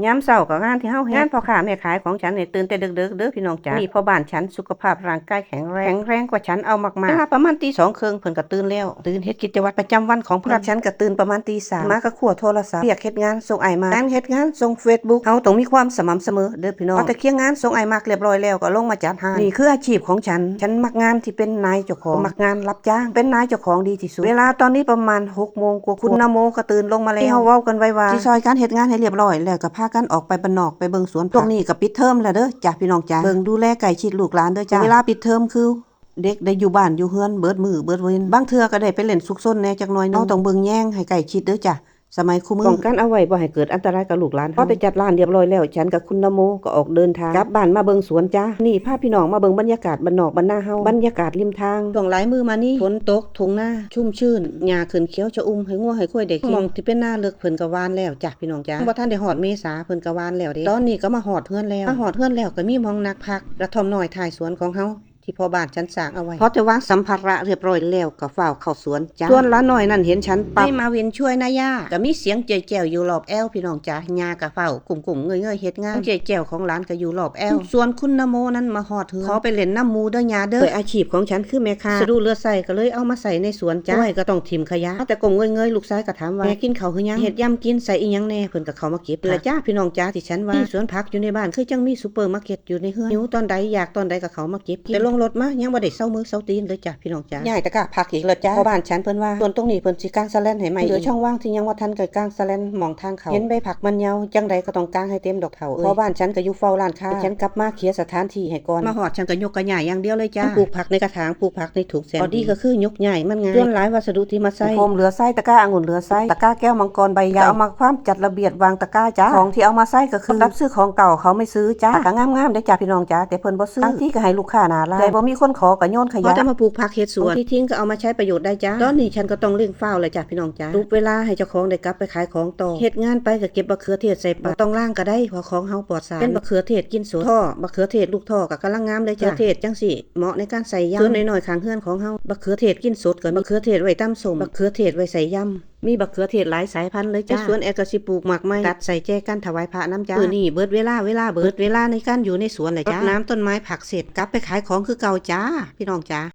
ຍາມເຊົ້າກໍງານທີ່ເຮົາເຮັດ ງານພໍ່ຄ້າແມ່ຂາຍຂອງສັນນີ້ຕື່ນແຕ່ເດິກໆເດີພີ່ນ້ອງຈ໋າ. ນີ້ພໍ່ບ້ານສັນສຸຂະພາບຮ່າງກາຍແຂງແຮງ ແຂງແຮງກວ່າສັນເອົາມາກໆ ເວລາປະມານຕີສອງເຄິ່ງເພິ່ນກໍຕື່ນແລ້ວ ຕື່ນເຮັດກິດຈະວັດປະຈຳວັນຂອງເພິ່ນ. ສຳລັບສັນກໍຕື່ນປະມານຕີສາມ ມາກໍຄົວໂທລະສັບ ວຽກເຮັດງານ ສົ່ງອ້າຍມາກ ງານເຮັດງານ ສົ່ງເຟສບຸກ ເຮົາຕ້ອງມີຄວາມສະໝ່ຳສະເໝີເດີພີ່ນ້ອງ. ພໍແຕ່ຄຽງງານ ສົ່ງອ້າຍມາກລຽບຮ້ອຍແລ້ວ ກໍລົງມາຈັດຮ້ານ. ນີ້ຄືອາຊີບຂອງສັນ ສັນມັກງານທີ່ເປັນນາຍເຈົ້າຂອງ ບໍ່ມັກງານຮັບຈ້າງ ເປັນນາຍເຈົ້າຂອງດີທີ່ສຸດ. ເວລາຕອນນີ້ປະມານຫົກໂມງກວ່າໆ ຄຸນນະໂມກໍຕື່ນລົງມາແລ້ວ. ທີ່ເຮົາເວົ້າກັນໄວ້ວ່າ ຊິຊ່ອຍກັນເຮັດງານໃຫ້ລຽບຮ້ອຍ ແລ້ວກໍພາກັນອອກໄປບ້ານນອກ ໄປເບິ່ງສວນຜັກ. ຊ່ວງນີ້ກໍປິດເທີມແລ້ວເດີຈ້າພີ່ນ້ອງຈ໋າ ເບິ່ງດູແລໃກ້ຊິດລູກຫຼານເດີຈ້າ. ເວລາປິດເທີມຄື ເດັກໄດ້ຢູ່ບ້ານຢູ່ເຮືອນເບິດມື້ເບິດເວັນ ບາງເທື່ອກໍໄດ້ໄປຫຼິ້ນຊຸກຊົນແດ່ຈັກໜ້ອຍໜຶ່ງ. ເຮົາຕ້ອງເບິ່ງແຍງໃຫ້ໃກ້ຊິດເດີຈ້າ ສະໄໝຄູ່ມື້ ປ້ອງກັນເອົາໄວ້ບໍ່ໃຫ້ເກີດອັນຕະລາຍກັບລູກຫຼານເຮົາ. ພໍແຕ່ຈັດຮ້ານລຽບຮ້ອຍແລ້ວ ສັນກັບຄຸນນະໂມກໍອອກເດີນທາງກັບບ້ານມາເບິ່ງສວນຈ້າ. ນີ້ພາພີ່ນ້ອງມາເບິ່ງບັນຍາກາດບ້ານນອກບ້ານນາເຮົາ ບັນຍາກາດລິມທາງ. ຊ່ວງຫຼາຍມື້ມານີ້ ຝົນຕົກ ທົ່ງນາຊຸ່ມຊື່ນ ຫຍ້າຂຶ້ນຂຽວຊະອຸ່ມ ໃຫ້ງົວໃຫ້ຄວາຍໄດ້ກິນ. ໝ່ອງທີ່ເປັນນາເລິກເພິ່ນກໍຫວ່ານແລ້ວຈ້າພີ່ນ້ອງຈ໋າ ຍັງບໍ່ທັນໄດ້ຮອດເມສາ ເພິ່ນກໍຫວ່ານແລ້ວເດ້. ຕອນນີ້ກໍມາຮອດເຮືອນແລ້ວ ມາຮອດເຮືອນແລ້ວກໍມີໝ່ອງນັ່ງພັກ ກະທ່ອມນ້ອຍທ້າຍສວນຂອງເຮົາ ທີ່ພໍ່ບ້ານສັນສ້າງເອົາໄວ້. ພໍແຕ່ວາງສຳພາລະລຽບຮ້ອຍແລ້ວ ກໍຟ້າວເຂົ້າສວນຈ້າ. ສວນຫຼານນ້ອຍນັ້ນເຫັນສັນປັບ ໃນມາວິນຊ່ວຍນາຍ່າ ກໍມີສຽງເຈ້ຍແຈ້ວຢູ່ລອບແອວພີ່ນ້ອງຈ໋າ. ຍ່າກໍຟ້າວກຸ້ມໆເງີຍໆເຮັດງານ ສຽງເຈ້ຍແຈ້ວຂອງຫຼານກໍຢູ່ລອບແອວ. ສ່ວນຄຸນນະໂມນັ້ນມາຮອດເຮືອນ ຂໍໄປຫຼິ້ນນຳໝູ່ເດີຍ່າເດີ. ດ້ວຍອາຊີບຂອງສັນຄືແມ່ຄ້າ ສະດຸເຫຼືອໃຊ້ກໍເລີຍເອົາມາໃສ່ໃນສວນຈ້າ. ອ້າຍກໍຕ້ອງຖິ້ມຂະຫຍະ ເອົາແຕ່ກົ້ມເງີຍໆ ລູກຊາຍກໍຖາມວ່າ ແມ່ກິນເຂົ້າຫຼືຍັງ ເຮັດຢຳກິນໃສ່ອີ່ຫຍັງແດ່ ເພິ່ນກໍເຂົ້າມາເກັບ. ລະຈ້າພີ່ນ້ອງຈ໋າ ທີ່ສັນວ່າ ມີສວນຜັກຢູ່ໃນບ້ານ ຄືຈັ່ງມີຊຸບເປີມາເກັດ ຢູ່ໃນເຮືອນ ຫິວຕອນໃດ ຢາກຕອນໃດກໍເຂົ້າມາເກັບກິນ. ແຕ່ລົງລົດມາຍັງບໍ່ໄດ້ເຊົາມືເຊົາຕີນເລີຍຈ້າພີ່ນ້ອງຈ໋າ. ຍ້າຍຕະກ້າຜັກອີກແລ້ວຈ້າ. ພໍ່ບ້ານສັນເພິ່ນວ່າ ສ່ວນຕົງນີ້ເພິ່ນຊິກາງສະແລນໃຫ້ໃໝ່ ເຫຼືອຊ່ອງວ່າງທີ່ຍັງບໍ່ທັນກໍກາງສະແລນໝ່ອງທາງເຂົ້າ. ເຫັນໃບຜັກມັນຍາວ ຈັ່ງໃດກໍຕ້ອງກາງໃຫ້ເຕັມດອກເຖົ້າເອີຍ. ພໍ່ບ້ານສັນກໍຢູ່ເຝົ້າຮ້ານຄ້າ ສັນກັບມາເຂຍສະຖານທີ່ໃຫ້ກ່ອນ. ມາຮອດສັນກໍຍົກກະຍ້າຍຢ່າງດຽວເລີຍຈ້າ. ປູກຜັກໃນກະຖາງ ປູກຜັກໃນຖົງແສນ ຂໍ້ດີກໍຄືຍົກຍ້າຍມັນງ່າຍ. ສ່ວນຫຼາຍວັດສະດຸທີ່ມາໃສ່ ໂຟມເຫຼືອໃຊ້ ຕະກ້າອະງຸ່ນເຫຼືອໃຊ້ ຕະກ້າແກ້ວມັງກອນໃບໃຫຍ່ ກໍເອົາມາຄວາມຈັດລະບຽບວາງຕະກ້າຈ້າ. ຂອງທີ່ເອົາມາໃຊ້ກໍຄື ຄົນຮັບຊື້ຂອງເກົ່າເຂົາໄມ່ຊື້ຈ້າ ກໍງາມໆເດ້ຈ້າພີ່ນ້ອງຈ໋າ ແຕ່ເພິ່ນບໍ່ຊື້. ບາງທີກໍໃຫ້ລູກຄ້າໜ້າຮ້ານ ແຕ່ບໍ່ມີຄົນຂໍກໍໂຍນຂະຫຍະ. ພໍແຕ່ມາປູກຜັກເຮັດສວນ ທີ່ຈິງກໍເອົາມາໃຊ້ປະໂຫຍດໄດ້ຈ້າ. ຕອນນີ້ສັນກໍຕ້ອງເລັ່ງຟ້າວແລ້ວຈ້າພີ່ນ້ອງຈ໋າ ຫຼຸບເວລາໃຫ້ເຈົ້າຂອງໄດ້ກັບໄປຂາຍຂອງຕໍ່. ເຮັດງານໄປກໍເກັບບັກເຂືອເທດໃສ່ປາກ ບໍ່ຕ້ອງລ້າງກໍໄດ້ ເພາະຂອງເຮົາປອດສານ. ເປັນບັກເຂືອເທດກິນສົດ ທໍ່ ບັກເຂືອເທດລູກທໍ່ກໍກຳລັງງາມເລີຍຈ້າ. ບັກເຂືອເທດຈັ່ງຊີ້ ເໝາະໃນການໃສ່ຢຳ. ສວນນ້ອຍໆຂ້າງເຮືອນຂອງເຮົາ ບັກເຂືອເທດກິນສົດກໍມີ ບັກເຂືອເທດໄວ້ຕຳສົ້ມ ບັກເຂືອເທດໄວ້ໃສ່ຢຳ. ມີບັກເຂືອເທດຫຼາຍສາຍພັນເລີຍຈ້າ. ໃນສວນແອດກໍຊິປູກໝາກໄມ້ ຕັດໃສ່ແຈກັນຖວາຍພະນຳຈ້າ. ມື້ນີ້ເບິດເວລາ ເວລາເບິດ ເວລາໃນການຢູ່ໃນສວນແລ້ວຈ້າ. ລົດນ້ຳຕົ້ນໄມ້ຜັກເສັດ ກັບໄປຂາຍຂອງຄືເກົ່າຈ້າ ພີ່ນ້ອງຈ໋າ.